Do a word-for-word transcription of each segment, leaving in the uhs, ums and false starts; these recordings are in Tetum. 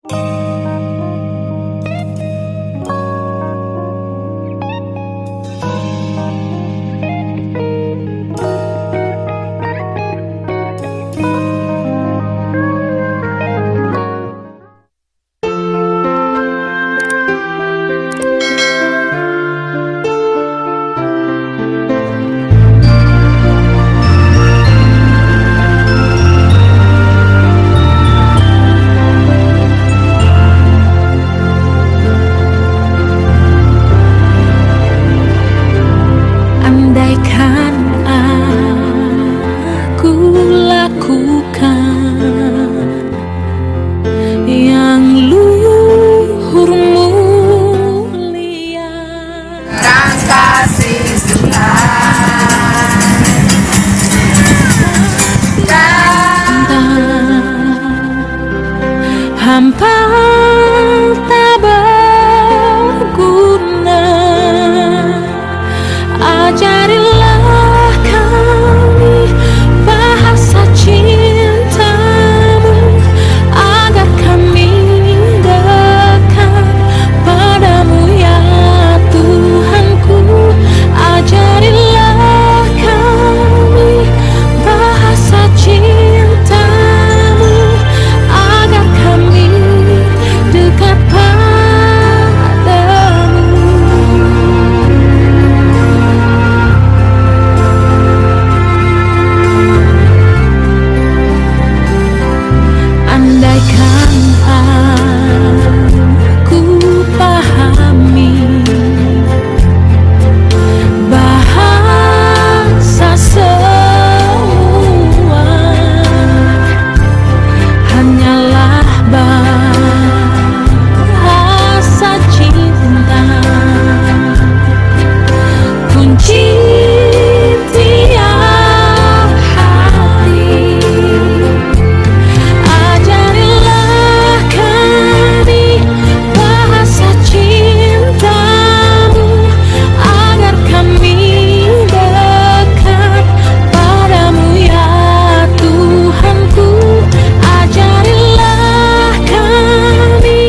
Andaikan aku lakukan yang luhur mulia. Hampa tak berguna. Ajarilah kami bahasa cintamu, agar kami dekat padamu, ya Tuhanku. Ajarilah kami bahasa cintamu, agar kami dekat padamu. Andaikan aku pahami bahasa semua, hanyalah bahasa cinta, kunci tiap hati. Ajarilah kami bahasa cintamu, agar kami dekat padamu, ya Tuhanku. Ajarilah kami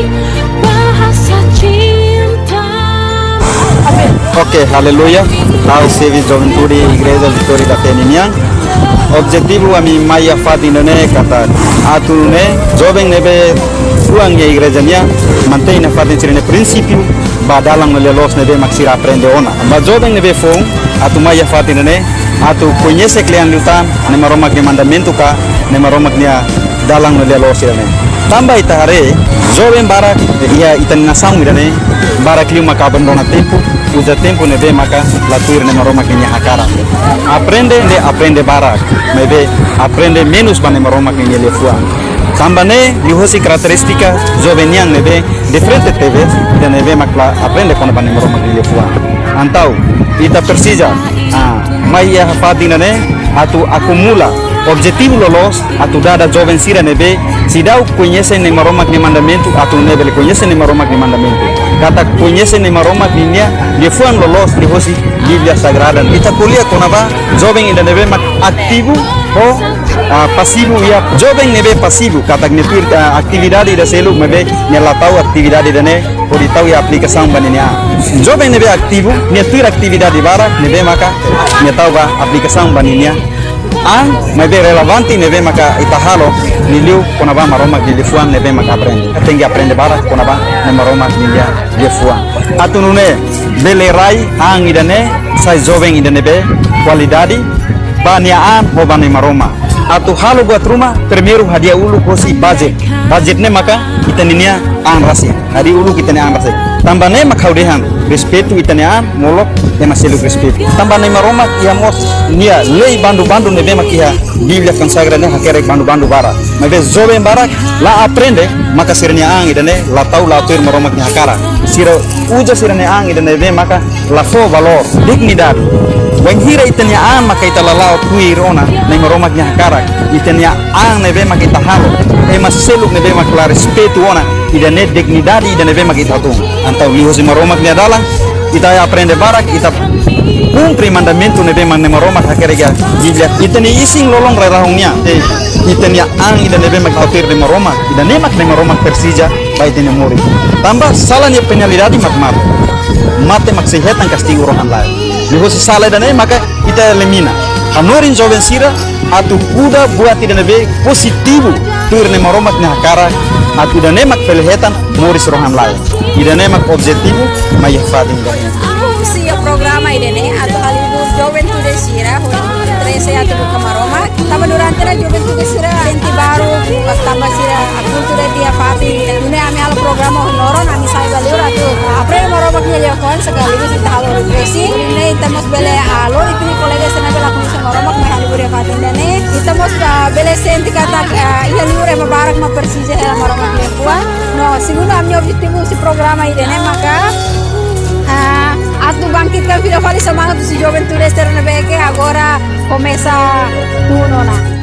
bahasa cintamu. Oke, haleluya. Ha'u xefe juventude Igreja Vitória da Fé nian. Objetivu ami mai iha fatin ne'e katak atu nune'e joven ne'ebé fuan iha igreja nian mantein nafatin sira-nia prinsípiu ba dalan no lia-loos ne'ebé mak sira aprende ona. Ba joven ne'ebé foun atu mai iha fatin ne'e atu koñese kle'an liután Na'i Maromak nia mandamentu ka Na'i Maromak nia dalan no lia-loos sira-ne'e. Tanba ita haree joven barak iha ita-nia nasaun ida-ne'e barak liu maka abandona tempu, uza tempu ne'ebé maka la tuir Na'i Maromak nia hakarak. Aprende, de aprende barak, maibé aprende menus ba Na'i Maromak nia liafuan. Tanba ne'e liuhosi karakterístika joven nian ne'ebé diferente tebes, ida ne'ebé mak la aprende kona-ba Na'i Maromak nia liafuan. Entaun ita presiza, ah, mai iha fatin ne'e atu akumula objetivu loloos atu dada joven sira ne'ebé seidauk koñese Na'i Maromak nia mandamentu atu nune'e bele koñese Na'i Maromak nia mandamentu. Katak koñese Na'i Maromak nia liafuan loloos liuhosi Bíblia Sagrada. Ita ko'alia kona-ba joven ida ne'ebé mak ativu ho, ah, pasivu iha. Joven ne'ebé pasivu katak nia tuir, ah, atividade ida seluk maibé nia la tau atividade ida-ne'e hodi tau iha aplikasaun ba ninia an. Joven ne'ebé ativu nia tuir atividade barak ne'ebé maka nia tau ba aplikasaun ba ninia an, maibé relevante ne'ebé maka ita halo nia liu kona-ba Maromak nia liafuan ne'ebé maka aprende. Tenke aprende barak kona-ba Na'i Maromak nia liafuan. Atu nune'e bele rai an ida-ne'e sai joven ida ne'ebé kualidade ba nia an ho ba Na'i Maromak. Atu halo buat ruma, primeiru hadi'a uluk hosi budget. Budget ne'e maka ita ninia an rasik. Hadi'a uluk ita-nia an rasik. Tanba ne'e mak ha'u dehan, respeitu ita-nia an, molok ema seluk respeitu. Tanba Na'i Maromak iha mós nia lei bandu-bandu ne'ebé mak iha Bíblia Konsagra ne'e hakerek bandu-bandu barak. Maibé joven barak la aprende, maka sira-nia an ida-ne'e la tau, la tuir Maromak nia hakarak. Sira uza sira-nia an ida ne'ebé maka la fó valór, dignidade. Wainhira ita-nia an maka ita la la'o tuir ona Na'i Maromak nia hakarak, ita-nia an ne'ebé maka ita halo, ema seluk ne'ebé maka la respeitu ona, ida-ne'e dignidade ida ne'ebé maka ita tun. Entaun liuhosi Maromak nia dalan, ita aprende barak, ita kumpre mandamentu ne'ebé mak Na'i Maromak hakerek iha Bíblia. Ita-nia isin-lolon rai-rahun nian. Eh, ita-nia an ida ne'ebé mak ita tuir Na'i Maromak, ida-ne'e mak Na'i Maromak presiza Ita-nia moris. Tanba sala nia penalidade mak mate. Mate mak sei hetan kastigu rohan-laek. Ne'e hosi sala ida-ne'e maka ita elimina. Hanorin joven sira atu kuda buat ida ne'ebé pozitivu tuir ne'e Maromak nia hakarak atu ida-ne'e mak bele hetan moris rohan-laek. Ida-ne'e mak objetivu mai iha fatin ida-ne'e. Husi iha programa ida-ne'e atu halibur joven tude sira, hodi interese atu buka Maromak. Tanba durante ne'e joven tude sira sente baruk, tanba sira akultura iha fatin. Ne'e ami halo programa ohin loron, ami sai ba liur atu aprende Maromak nia liafuan, sekaligus ita halo refreshing. Ne'e ita mós bele halo, ita-nia kolega sira ne'ebé la koñese Maromak mai halibur iha fatin ida-ne'e. Ita mós, ah, bele sente katak, ah, iha liur ema barak mak presiza hela Maromak nia liafuan. No, segundu ami-nia objetivu husi programa ida-ne'e maka, ah, atu bangkitkan fila fali semangat husi joven tude sira ne'ebé ke agora komesa tun ona.